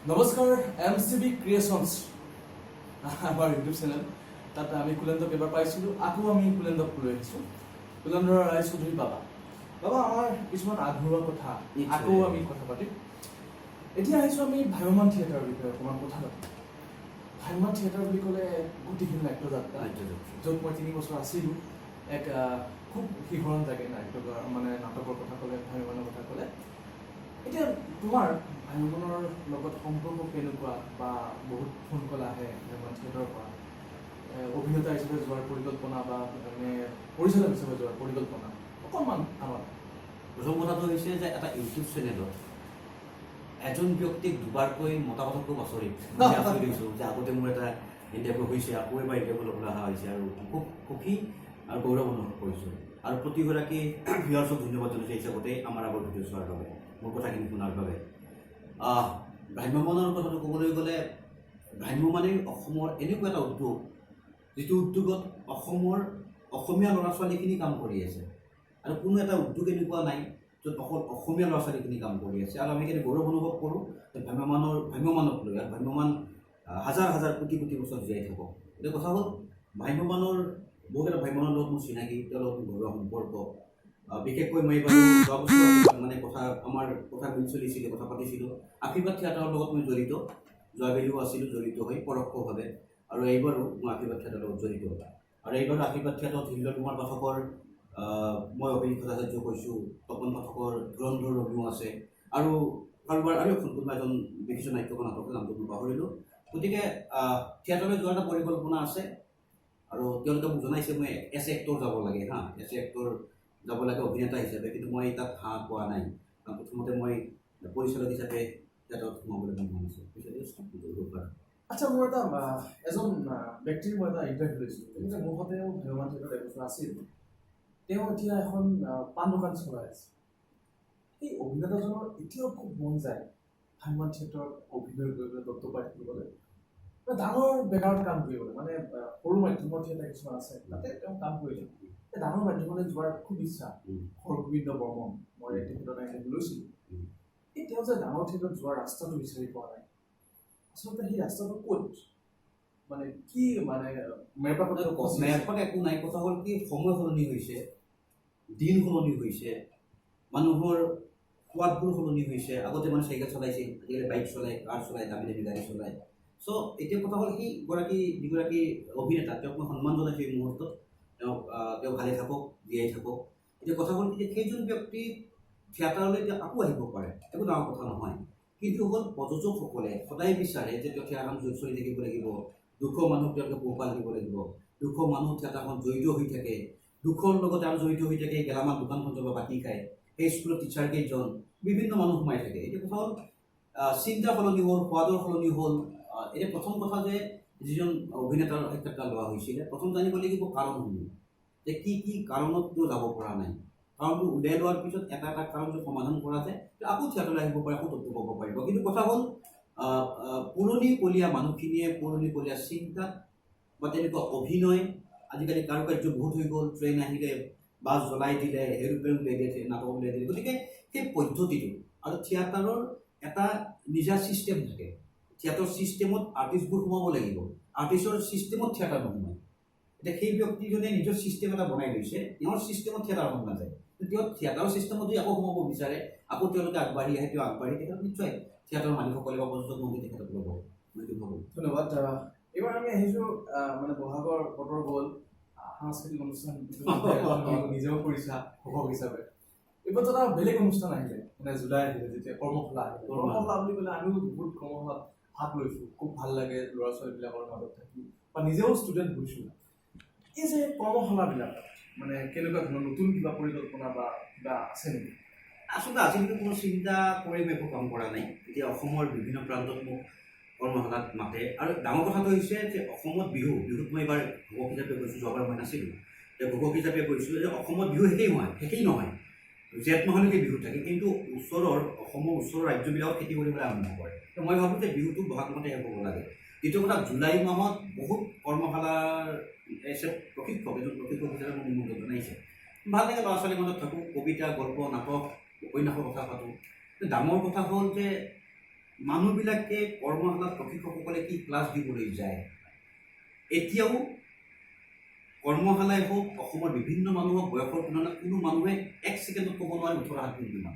নমস্কাৰ, M C B creations আমাৰ YouTube channel, তাত আমি কুলেন্দ্ৰক এবাৰ পাইছিলোঁ। আকৌ আমি কুলেন্দ্ৰক লৈ আহিছোঁ, কুলেন্দ্ৰ ৰায় চৌধুৰী। বাবা, বাবা, আমাৰ কিছুমান আধৰুৱা কথা আকৌ আমি কথা পাতিম। এতিয়া আহিছোঁ আমি ভ্ৰাম্যমাণ থিয়েটাৰৰ বিষয়ে অকণমান কথা পাতিম। ভ্ৰাম্যমাণ থিয়েটাৰ বুলি ক'লে গতিশীল নাট্যযাত্ৰা, য'ত মই 3 বছৰ আছিলোঁ। এক খুব শিহৰণ জাগে নাট্যকাৰ মানে নাটকৰ কথা ক'লে, ভ্ৰাম্যমাণৰ কথা ক'লে। এতিয়া তোমাৰ ভ্ৰাম্যমাণৰ লগত সম্পৰ্ক কেনেকুৱা বা বহুত ফোন কল আহে ভ্ৰাম্যমাণ থিয়েটাৰৰ পৰা, অভিনেতা হিচাপে যোৱাৰ পৰিকল্পনা বা মানে পৰিচালক হিচাপে যোৱাৰ পৰিকল্পনা অকণমান আমাক প্ৰথম কথাটো হৈছে যে এটা ইউটিউব চেনেলত এজন ব্যক্তিক দুবাৰকৈ মতা কথা খুব আচৰিত। মই আচৰিত হৈছোঁ যে আগতে মোৰ এটা ইণ্টাৰভিউ হৈছে, আকৌ এবাৰ ইণ্টাৰভিউ ল'বলৈ অহা হৈছে আৰু খুব সুখী আৰু গৌৰৱ অনুভৱ কৰিছোঁ। আৰু প্ৰতিগৰাকী ভিউৱাৰ্ছক ধন্যবাদ জনাইছোঁ হিচাপতে আমাৰ আগৰ ভিডিঅ' চোৱাৰ বাবে, মোৰ কথাখিনি শুনাৰ বাবে। ভ্ৰাম্যমাণৰ কথাটো ক'বলৈ গ'লে ভ্ৰাম্যমাণেই অসমৰ এনেকুৱা এটা উদ্যোগ, যিটো উদ্যোগত অসমৰ অসমীয়া ল'ৰা ছোৱালীখিনি কাম কৰি আছে আৰু কোনো এটা উদ্যোগ এনেকুৱা নাই য'ত অকল অসমীয়া ল'ৰা ছোৱালীখিনি কাম কৰি আছে। আৰু আমি সেইকাৰণে গৌৰৱ অনুভৱ কৰোঁ যে ভ্ৰাম্যমাণক লৈ আৰু ভ্ৰাম্যমাণ হাজাৰ হাজাৰ কোটি কোটি বছৰ জীয়াই থাকক। এতিয়া কথা হ'ল, ভ্ৰাম্যমাণৰ বহুকেইটা ভ্ৰাম্যমাণৰ লগত মোৰ চিনাকি, তেওঁৰ লগত মোৰ ঘৰুৱা সম্পৰ্ক। বিশেষকৈ মই এইবাৰ যোৱা বছৰ মানে কথা আমাৰ কথা মিল চলিছিলে, কথা পাতিছিলোঁ। আশীৰ্বাদ থিয়েটাৰৰ লগত মই জড়িত, যোৱাবেলিও আছিলোঁ জড়িত হৈ পৰোক্ষভাৱে আৰু এইবাৰো মই আশীৰ্বাদ থিয়েটাৰৰ লগত জড়িত। আৰু এইবাৰো আশীৰ্বাদ থিয়েটাৰত হিল্লোল কুমাৰ পাঠকৰ মই অভিজিত ভট্টাচাৰ্য কৈছোঁ, তপন পাঠকৰ ধুৰন্ধৰ ৰমিও আছে আৰু কাৰোবাৰ আৰু এখন কোনোবা এজন বিশিষ্ট নাট্যকাৰ, নাটকৰ নামটো মই পাহৰিলোঁ। গতিকে থিয়েটাৰলৈ যোৱাৰ এটা পৰিকল্পনা আছে আৰু তেওঁলোকে মোক জনাইছে মই এজ এক্টৰ যাব লাগে, হা, এজ এক্টৰ যাব লাগে অভিনেতা হিচাপে। কিন্তু মই তাত হাঁ পোৱা নাই, কাৰণ প্ৰথমতে মই পৰিচালক হিচাপে থিয়েটাৰত সোমাবলৈ মোৰ মন আছে। পিছত কৰিব পাৰোঁ। আচ্ছা, মোৰ এটা এজন ব্যক্তিৰ মই এটা ইণ্টাৰভিউ লৈছিলোঁ। তেখেতে মোৰ সৈতেও ভ্ৰাম্যমাণ থিয়েটাৰত এবছৰ আছিল। তেওঁ এতিয়া এখন পাণ দোকান চলাই আছে। সেই অভিনেতাজনৰ এতিয়াও খুব মন যায় ভ্ৰাম্যমাণ থিয়েটাৰত অভিনয় কৰিবলৈ, দত্তপাঠ কৰিবলৈ, মানে ডাঙৰ বেনাৰত কাম কৰিবলৈ। মানে সৰু মাধ্যমৰ থিয়েটাৰ কিছুমান আছে, তাতে তেওঁ কাম কৰিলে। এই ডাঙৰ মাধ্যমলৈ যোৱাৰ খুব ইচ্ছা। হৰগোবিন্দ বৰ্মন, মই তেখেতৰ ইণ্টাৰভিউ লৈছিলোঁ। এই তেওঁ যে ডাঙৰ থিয়েটাৰত যোৱাৰ ৰাস্তাটো বিচাৰি পোৱা নাই, আচলতে সেই ৰাস্তাটো ক'ত, মানে কি মানে মেৰপাকত ফচি আছে? মেৰপাক একো নাই। কথা হ'ল কি, সময় সলনি হৈছে, দিন সলনি হৈছে, মানুহৰ সোৱাদবোৰ সলনি হৈছে। আগতে মানুহ চাইকেল চলাইছিল, আজিকালি বাইক চলায়, কাৰ চলায়, দামী দামী গাড়ী চলায়। চ' এতিয়া কথা হ'ল, সেইগৰাকী যিগৰাকী অভিনেতা, তেওঁক মই সন্মান জনাইছোঁ এই মুহূৰ্তত। তেওঁক তেওঁ ভালে থাকক, জীয়াই থাকক। এতিয়া কথা হ'ল কি যে সেইজন ব্যক্তি থিয়েটাৰলৈ এতিয়া আকৌ আহিব পাৰে, একো ডাঙৰ কথা নহয়। কিন্তু হ'ল প্ৰযোজকসকলে সদায় বিচাৰে যে তেওঁ থিয়েটাৰখন চলি থাকিব লাগিব, 200 মানুহক তেওঁলোকে পোহপাল দিব লাগিব, 200 মানুহ থিয়েটাৰখন জড়িত হৈ থাকে। দুখৰ লগতে আৰু জড়িত হৈ থাকে গেলামাল দোকানখন যাব বাকী খায়, সেই স্কুলৰ টিচাৰ কেইজন, বিভিন্ন মানুহ সোমাই থাকে। এতিয়া কথা হ'ল, চিন্তা সলনি হ'ল, সোৱাদৰ সলনি হ'ল। এতিয়া প্ৰথম কথা যে যিজন অভিনেতাৰ সাক্ষাৎকাৰ লোৱা হৈছিলে, প্ৰথম জানিব লাগিব কাৰণসমূহ যে কি কি কাৰণত তেওঁ যাব পৰা নাই। কাৰণটো উলিয়াই লোৱাৰ পিছত এটা এটা কাৰণ যদি সমাধান কৰা যায়, তেওঁ আকৌ থিয়েটাৰলৈ আহিব পাৰে, আকৌ তথ্য পাব পাৰিব। কিন্তু কথা হ'ল, আহ, আহ, পুৰণি কলীয়া মানুহখিনিয়ে পুৰণি কলীয়া চিন্তাত বা তেনেকুৱা অভিনয়, আজিকালি কাৰুকাৰ্য বহুত হৈ গ'ল। ট্ৰেইন আহিলে বাছ জ্বলাই দিলে, এৰোপ্লেন উলিয়াই দিয়ে, নাটক উলিয়াই দিলে। গতিকে সেই পদ্ধতিটো আৰু থিয়েটাৰৰ এটা নিজা ছিষ্টেম থাকে। থিয়েটাৰ ছিষ্টেমত আৰ্টিষ্টবোৰ সোমাব লাগিব, আৰ্টিষ্টৰ ছিষ্টেমত থিয়েটাৰ নোসোমায়। এতিয়া সেই ব্যক্তিজনে নিজৰ ছিষ্টেম এটা বনাই লৈছে, তেওঁৰ ছিষ্টেমত থিয়েটাৰখন নাযায়। তেওঁ থিয়েটাৰৰ ছিষ্টেমত যদি আকৌ সোমাব বিচাৰে, আকৌ তেওঁলোকে আগবাঢ়ি আহে, তেওঁ আগবাঢ়ি, তেখেতক নিশ্চয় থিয়েটাৰৰ মালিকসকলে বা প্ৰযোজক মন্ত্ৰী তেখেতক ল'ব, মই সেইটো ভাবোঁ। ধন্যবাদ। এইবাৰ আমি আহিছোঁ, মানে বহাগৰ বতৰ গ'ল, সাংস্কৃতিক অনুষ্ঠান তুমি নিজেও কৰিছা ঘোষক হিচাপে। এইবাৰ এটা বেলেগ অনুষ্ঠান আহিলে, মানে জুলাই আহিলে যেতিয়া কৰ্মশালা আহিলে। কৰ্মশালা বুলি ক'লে আমিও বহুত কৰ্মশালাত ভাগ লৈছোঁ। খুব ভাল লাগে ল'ৰা ছোৱালীবিলাকৰ মাজত থাকি বা নিজেও ষ্টুডেণ্ট হৈছোঁ। এই যে কৰ্মশালাবিলাক, মানে কেনেকুৱা ধৰণৰ নতুন কিবা পৰিকল্পনা বা কিবা আছে নেকি? আচলতে আজিলৈকে কোনো চিন্তা কৰি মই একো কাম কৰা নাই। এতিয়া অসমৰ বিভিন্ন প্ৰান্তত মোক কৰ্মশালাত মাতে আৰু ডাঙৰ কথাটো হৈছে যে অসমত বিহুত মই এইবাৰ ঘোষক হিচাপে গৈছোঁ, যোৱাবাৰ মই নাছিলোঁ। যে ঘোষক হিচাপে গৈছোঁ যে অসমত বিহু শেষেই নহয়, জেঠ মাহলৈকে বিহু থাকে। কিন্তু ওচৰৰ অসমৰ ওচৰৰ ৰাজ্যবিলাকত খেতি কৰিবলৈ আৰম্ভ কৰে। তো মই ভাবোঁ যে বিহুটো বহাগ মাহতে শেষ হ'ব লাগে। দ্বিতীয় কথা, জুলাই মাহত বহুত কৰ্মশালাৰ এজ এ প্ৰশিক্ষক, এজন প্ৰশিক্ষক হিচাপে মোক নিমন্ত্ৰণ জনাইছে। ভাল লাগে, ল'ৰা ছোৱালীৰ মাজত থাকোঁ, কবিতা, গল্প, নাটক, উপন্যাসৰ কথা পাতোঁ। কিন্তু ডাঙৰ কথা হ'ল যে মানুহবিলাকে কৰ্মশালাত প্ৰশিক্ষকসকলে কি ক্লাছ দিবলৈ যায়, এতিয়াও কৰ্মশালাই হওক, অসমৰ বিভিন্ন মানুহক বয়সৰ তুলনাত কোনো মানুহে এক ছেকেণ্ডত ক'ব নোৱাৰে 18 7 গুণ কিমান,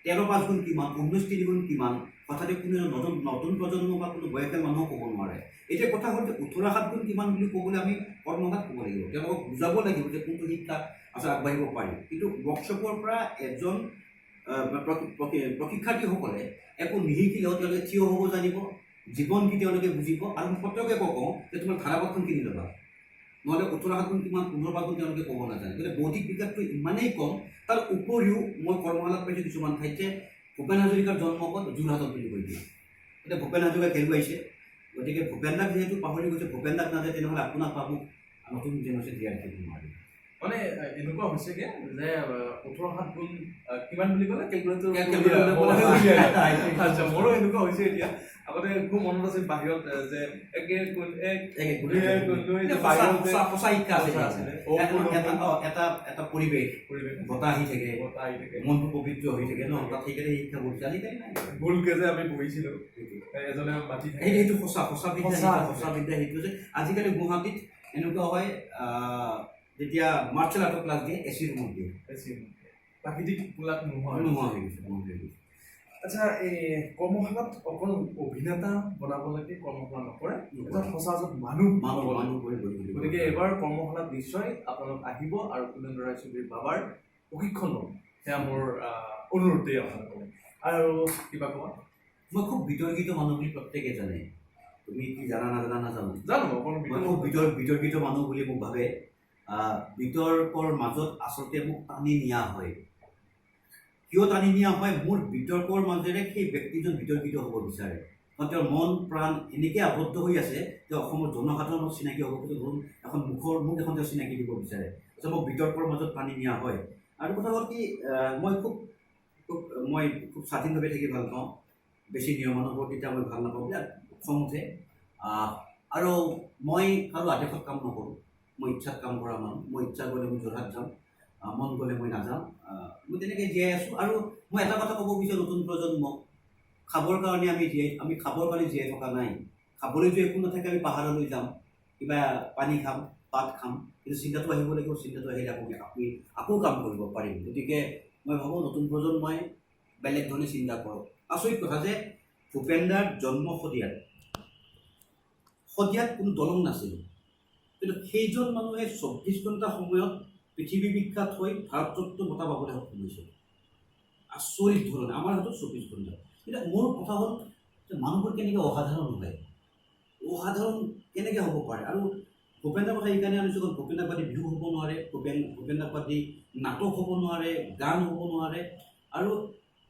13 5 গুণ কিমান, 19 3 গুণ কিমান, হঠাতে কোনো নতুন নতুন প্ৰজন্ম বা কোনো বয়সীয়াল মানুহক ক'ব নোৱাৰে। এতিয়া কথা হ'ল যে 18 7 গুণ কিমান বুলি ক'বলৈ আমি কৰ্মশালাত ক'ব লাগিব, তেওঁলোকক বুজাব লাগিব যে কোনটো শিক্ষা আচলতে আগবাঢ়িব পাৰি। কিন্তু ৱৰ্কশ্বপৰ পৰা এজন প্ৰশিক্ষাৰ্থীসকলে একো নিশিকিলেও তেওঁলোকে থিয় হ'ব জানিব, জীৱন কি তেওঁলোকে বুজিব। আৰু মই প্ৰত্যেকে কওঁ যে তোমাৰ ধাৰাপাতখন কিনি ল'বা, নহ'লে 18 7 গুণ কিমান, 15 5 গুণ তেওঁলোকে ক'ব নাজানে। গতিকে বৌদ্ধিক বিকাশটো ইমানেই কম। তাৰ উপৰিও মই কৰ্মশালাত পাইছোঁ কিছুমান ঠাইত যে ভূপেন হাজৰিকাৰ জন্ম ক'ত, যোৰহাটত বুলি কৈ দিয়ে। এতিয়া ভূপেন হাজৰিকা হেৰুৱাইছে, গতিকে ভূপেন দাক যিহেতু পাহৰি গৈছে, ভূপেন দাক নাযায়, তেনেহ'লে আপোনাক বা মোক নতুন জেনেৰেশ্যন জীয়াই ৰাখিব নোৱাৰিব। মানে এনেকুৱা হৈছেগে যে 18 7 গুণ কিমান বুলি ক'লে কেলকুলেটৰ। আচ্ছা, মোৰো এনেকুৱা হৈছে এতিয়া। আগতে খুব মনত আছিল বাহিৰত যে 1 1 গুণ 1, 2 1 গুণ 2, সঁচা শিক্ষা আছিলে। এটা পৰিৱেশ, বতাহ আহি থাকে, মনটো পবিত্ৰ হৈ থাকে ন, তাত সেইকাৰণে শিক্ষা কৰিছে। আজিকালি নাই, ভুলকে যে আমি বহিছিলো এজনে মাতি থাকে, সেইটো সঁচা সঁচা বিদ্যা, সঁচা বিদ্যা সেইটো যে আজিকালি গুৱাহাটীত এনেকুৱা হয়, যেতিয়া মাৰ্চেল আৰ্টৰ ক্লাছ দিয়ে এ চি ৰুমত দিয়ে, এ চি ৰুমত, প্ৰাকৃতিক কোলাত নোহোৱা হৈ গৈছে। আচ্ছা, এই কৰ্মশালাত অকল অভিনেতা বনাব লাগে কৰ্মশালা নকৰে, এজন সঁচা এজন মানুহ মানুহ মানুহ কৰি গঢ়ি তুলিব। গতিকে এইবাৰ কৰ্মশালাত নিশ্চয় আপোনালোক আহিব আৰু কুলেন্দ্ৰ ৰায়চৌধুৰী বাবাৰ প্ৰশিক্ষণ ল'ব, সেয়া মোৰ অনুৰোধ দেই আপোনালোকক। আৰু কিবা ক'বা? মই খুব বিতৰ্কিত মানুহ বুলি প্ৰত্যেকে জানে, তুমি কি জানা নাজানা নাজানো, জানো মই খুব বিতৰ্কিত মানুহ বুলি মোক ভাবে। বিতৰ্কৰ মাজত আচলতে মোক টানি নিয়া হয়। কিয় টানি নিয়া হয়? মোৰ বিতৰ্কৰ মাজেৰে সেই ব্যক্তিজন বিতৰ্কিত হ'ব বিচাৰে, কাৰণ তেওঁৰ মন প্ৰাণ এনেকৈ আবদ্ধ হৈ আছে যে অসমৰ জনসাধাৰণক চিনাকি হ'ব খোজে, ধৰক এখন মুখৰ মোক এখন তেওঁ চিনাকি দিব বিচাৰে। আচলতে মোক বিতৰ্কৰ মাজত টানি নিয়া হয়। আৰু কথা হ'ল কি, মই খুব খুব মই খুব স্বাধীনভাৱে থাকি ভাল পাওঁ, বেছি নিয়মানুৱৰ্তিতা মই ভাল নাপাওঁ, বিৰাট খং উঠে। আৰু মই কাৰো আদেশত কাম নকৰোঁ, মই ইচ্ছাত কাম কৰা মানুহ। মই ইচ্ছা গ'লে মই যোৰহাট যাম, মন গ'লে মই নাযাওঁ, মই তেনেকৈ জীয়াই আছোঁ। আৰু মই এটা কথা ক'ব বিচাৰোঁ নতুন প্ৰজন্মক, খাবৰ কাৰণে আমি খাবৰ কাৰণে জীয়াই থকা নাই। খাবলৈ যদি একো নাথাকে আমি পাহাৰলৈ যাম, কিবা পানী খাম, পাত খাম, কিন্তু চিন্তাটো আহিব লাগিব। চিন্তাটো আহিলে আমি আকৌ কাম কৰিব পাৰিম। গতিকে মই ভাবোঁ নতুন প্ৰজন্মই বেলেগ ধৰণে চিন্তা কৰক। আচৰিত কথা যে ভূপেন দাৰ জন্ম শদিয়াত কোনো দলং নাছিল, কিন্তু সেইজন মানুহে 24 ঘণ্টা সময়ত পৃথিৱী বিখ্যাত হৈ ভাৰতৰত্ন বঁটা পাবলৈ সক্ষম হৈছে। আচৰিত ধৰণে আমাৰ হাতত 24 ঘণ্টা। কিন্তু মোৰ কথা হ'ল যে মানুহবোৰ কেনেকৈ অসাধাৰণ হয়, অসাধাৰণ কেনেকৈ হ'ব পাৰে? আৰু ভূপেন দাৰ কথা এইকাৰণে আনিছোঁ, কাৰণ ভূপেন দাক বাদ দি বিহু হ'ব নোৱাৰে, ভূপেন দাক বাদ দি নাটক হ'ব নোৱাৰে, গান হ'ব নোৱাৰে। আৰু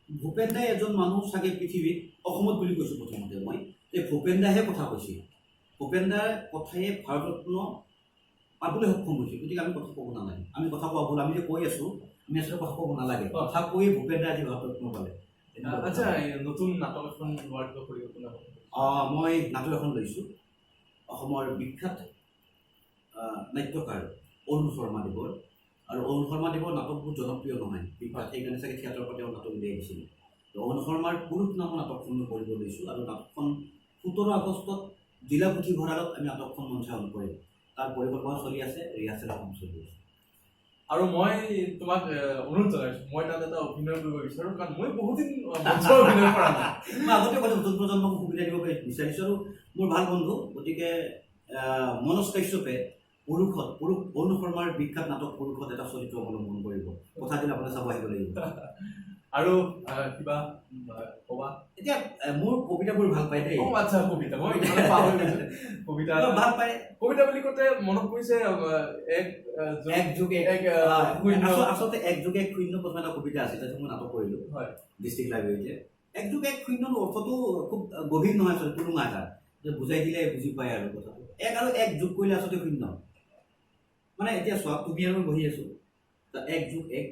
ভূপেন দাই এজন মানুহ চাগে পৃথিৱীত, অসমত বুলি কৈছোঁ প্ৰথমতে মই, যে ভূপেন দাইহে কথা কৈছিল, ভূপেন দাৰ কথায়ে ভাৰতৰত্ন পাবলৈ সক্ষম হৈছে। গতিকে আমি কথা ক'ব নালাগে, আমি কথা কোৱা ভুল, আমি যে কৈ আছোঁ আমি আচলতে কথা ক'ব নালাগে, কথা কৈয়ে ভূপেন দাই আজি ভাৰতৰত্ন পালে। আচ্ছা, নতুন নাটক এখন লোৱাৰ কিবা পৰিকল্পনা? মই নাটক এখন লৈছোঁ, অসমৰ বিখ্যাত নাট্যকাৰ অৰুণ শৰ্মাদেৱৰ। আৰু অৰুণ শৰ্মাদেৱৰ নাটকবোৰ জনপ্ৰিয় নহয়, বিখ্যাত, সেইকাৰণে চাগে থিয়েটাৰৰ পৰা তেওঁ নাটক উলিয়াই দিছিল। অৰুণ শৰ্মাৰ পুৰুষ নামৰ নাটকখন মই কৰিব লৈছোঁ। আৰু নাটকখন 17 আগষ্টত জিলা পুথিভঁৰালত আমি নাটকখন মঞ্চায়ন কৰিম। তাৰ পৰিকল্পনা চলি আছে, ৰিহাৰ্চেলৰ কাম চলি আছে। আৰু মই তোমাক অনুৰোধ জনাইছোঁ, মই তাত এটা অভিনয় কৰিব বিচাৰোঁ, কাৰণ মই বহুদিন মঞ্চৰ অভিনয় কৰা নাই। মই আগতে কৈছোঁ নতুন প্ৰজন্মক সুবিধা দিব বিচাৰিছোঁ। আৰু মোৰ ভাল বন্ধু, গতিকে মনোজ কাশ্যপে পুৰুষত পুৰুষ অৰুণ শৰ্মাৰ বিখ্যাত নাটক পুৰুষত এটা চৰিত্ৰ অৱলম্বন কৰিব। কথা দিলে আপোনাক চাব আহিব লাগিব। আৰু কিবা ক'বা? এতিয়া মোৰ কবিতাবোৰ ভাল পায় দেই। আচ্ছা, কবিতা মই পাহৰি গৈছো। কবিতা ভাল পায়। কবিতা বুলি কওঁতে মনত পৰিছে এক যুগ এক শূন্য। আচলতে এক যুগ এক শূন্য প্ৰথম এটা কবিতা আছিল, তাৰপিছত মই নাটক কৰিলোঁ ডিষ্ট্ৰিক্ট লাইব্ৰেৰীতে। এক যুগ এক শূন্যৰ অৰ্থটো খুব গভীৰ নহয়, আচলতে টুলুঙা এটা, যে বুজাই দিলে বুজি পায় আৰু কথাটো। এক আৰু এক যোগ কৰিলে আচলতে শূন্য। মানে এতিয়া চোৱা, তুমি আৰু মই বহি আছোঁ, এক যোগ এক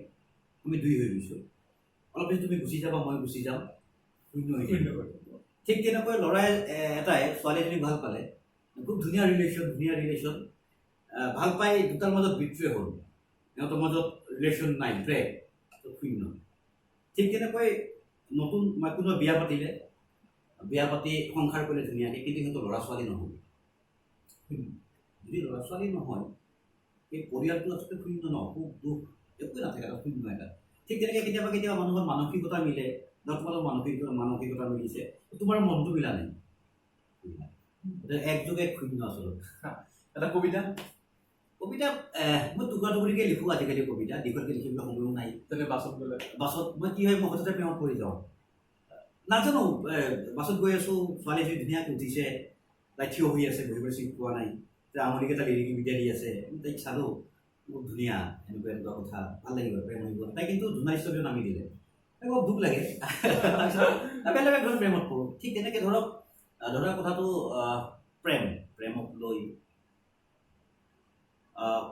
আমি 2 হৈ গৈছোঁ। অলপ পিছত তুমি গুচি যাবা, মই গুচি যাম, শূন্য হৈ যাব। ঠিক তেনেকৈ ল'ৰাই এটাই ছোৱালী এজনীক ভাল পালে, খুব ধুনীয়া ৰিলেশ্যন, ভাল পাই দুটাৰ মাজত বিট্ৰে হ'ল, সিহঁতৰ মাজত ৰিলেশ্যন নাই, ব্ৰেক, শূন্য। ঠিক তেনেকৈ নতুন কোনোবা বিয়া পাতিলে, বিয়া পাতি সংসাৰ কৰিলে ধুনীয়াকৈ, কিন্তু সিহঁতৰ ল'ৰা ছোৱালী নহয়। যদি ল'ৰা ছোৱালী নহয়, সেই পৰিয়ালটো আচলতে শূন্য ন, সুখ দুখ একোৱে নাথাকে, এটা শূন্য এটা। ঠিক তেনেকৈ কেতিয়াবা কেতিয়াবা মানুহৰ মানসিকতা মিলে, ধৰক তোমালোকৰ মানসিকতা মিলিছে, তোমাৰ মনটো মিলা নাই, এক যোগ এক শূন্য আচলতে। এটা কবিতা? কবিতা মই টুকুৰা টুকুৰিকৈ লিখোঁ আজিকালি। কবিতা দীঘলকৈ লিখিবলৈ সময়ো নাই। তেনে বাছত গ'লে? বাছত মই কি হয়, মই হঠাতে প্ৰেমত পৰি যাওঁ, নাজানো। বাছত গৈ আছোঁ, ছোৱালী এজনী ধুনীয়াকৈ উঠিছে, তাই থিয় হৈ আছে, বহিবলৈ চিট পোৱা নাই, তাই আঙুলিকেইটা লিৰিকি বিদায় দি আছে। তাইক চালোঁ, বহুত ধুনীয়া, এনেকুৱা এনেকুৱা কথা, ভাল লাগিব, প্ৰেম হৈ গ'ল। তাই কিন্তু জোনাই ষ্টডিঅ' নামি দিলে, তাই অলপ দুখ লাগে। তাৰপিছত বেলেগ এক ধৰণৰ প্ৰেমত পৰোঁ। ঠিক তেনেকৈ ধৰক, ধৰা কথাটো প্ৰেমক লৈ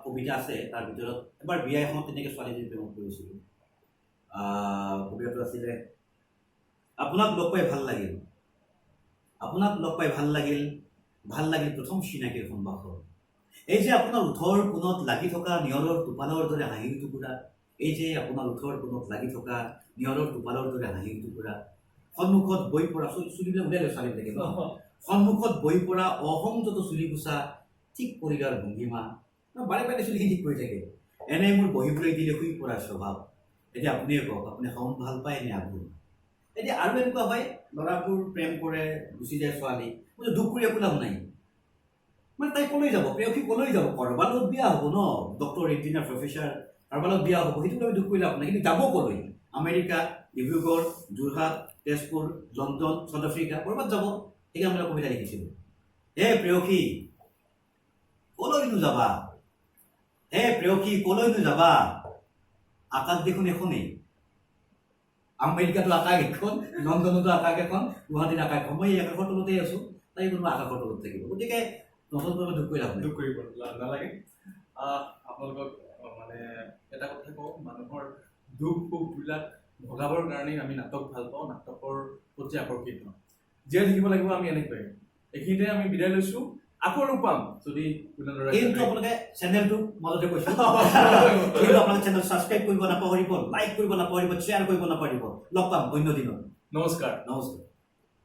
কবিতা আছে। তাৰ ভিতৰত এবাৰ বিয়া এখনত তেনেকৈ ছোৱালীজনী প্ৰেমত পৰিছিলোঁ। কবিতাটো আছিলে, আপোনাক লগ পাই ভাল লাগিল, আপোনাক লগ পাই ভাল লাগিল, ভাল লাগিল প্ৰথম চিনাকিৰ সম্ভাষণ। এই যে আপোনাৰ ওঁঠৰ কোণত লাগি থকা নিয়ৰৰ টোপালৰ দৰে হাঁহিৰ টুকুৰা, এই যে আপোনাৰ ওঁঠৰ কোণত লাগি থকা নিয়ৰৰ টোপালৰ দৰে হাঁহিৰ টুকুৰা, সন্মুখত বৈ পৰা চুলিবিলাক উলিয়াই লয় ছোৱালীবিলাকে ন, সন্মুখত বৈ পৰা অসংযত চুলিকোচা ঠিক কৰি লোৱাৰ ভংগীমা, বাৰে বাৰে চুলিখিনি ঠিক কৰি থাকে, এনে মোৰ বহিবলৈ দিলে শুই পৰাৰ স্বভাৱ। এতিয়া আপুনিয়ে কওক, আপুনি শাওন ভাল পায় নে আঘোণ? এতিয়া আৰু এনেকুৱা হয়, ল'ৰাবোৰ প্ৰেম কৰে, গুচি যায় ছোৱালী, কিন্তু দুখ কৰি একো লাভ নাই। মানে তাই ক'লৈ যাব, প্ৰেয়সী ক'লৈ যাব? কাৰোবাৰ লগত বিয়া হ'ব ন, ডক্টৰ, ইঞ্জিনিয়াৰ, প্ৰফেচাৰ, কাৰোবাৰ লগত বিয়া হ'ব, সেইটো আমি দুখ কৰি লাভ নাই। কিন্তু যাব ক'লৈ? America, Dibrugarh, Jorhat, Tezpur, London, South Africa, ক'ৰবাত যাব। সেইকাৰণে মই কবিতা লিখিছিলোঁ, হে প্ৰেয়সী ক'লৈনো যাবা, হে প্ৰেয়সী ক'লৈনো যাবা, আকাশ দেখোন এখনেই। আমেৰিকাতো আকাশ এখন, লণ্ডনতো আকাশ এখন, গুৱাহাটীত আকাশ এখন। মই এই আকাশৰ তলতেই আছোঁ, তাই কোনোবা আকাশৰ তলত থাকিব। গতিকে নতুন প্ৰেমত দুখ কৰি লাভ নাই। দুখ কৰিব নালাগে। আপোনালোকক মানে এটা কথা কওঁ, মানুহৰ দুখ সুখবিলাক ভগাবৰ কাৰণেই আমি নাটক ভাল পাওঁ, নাটকৰ প্ৰতি আকৰ্ষিত হওঁ। জীয়াই থাকিব লাগিব আমি এনেকৈয়ে। এইখিনিতে আমি বিদায় লৈছোঁ, আকৌ লগ পাম যদি কিন্তু আপোনালোকে চেনেলটো মাজতে কৈছোঁ, কিন্তু আপোনালোকে চেনেল ছাবস্ক্ৰাইব কৰিব নাপাহৰিব, লাইক কৰিব নাপাহৰিব, শ্বেয়াৰ কৰিব নাপাহৰিব। লগ পাম অন্য দিনত। নমস্কাৰ। নমস্কাৰ।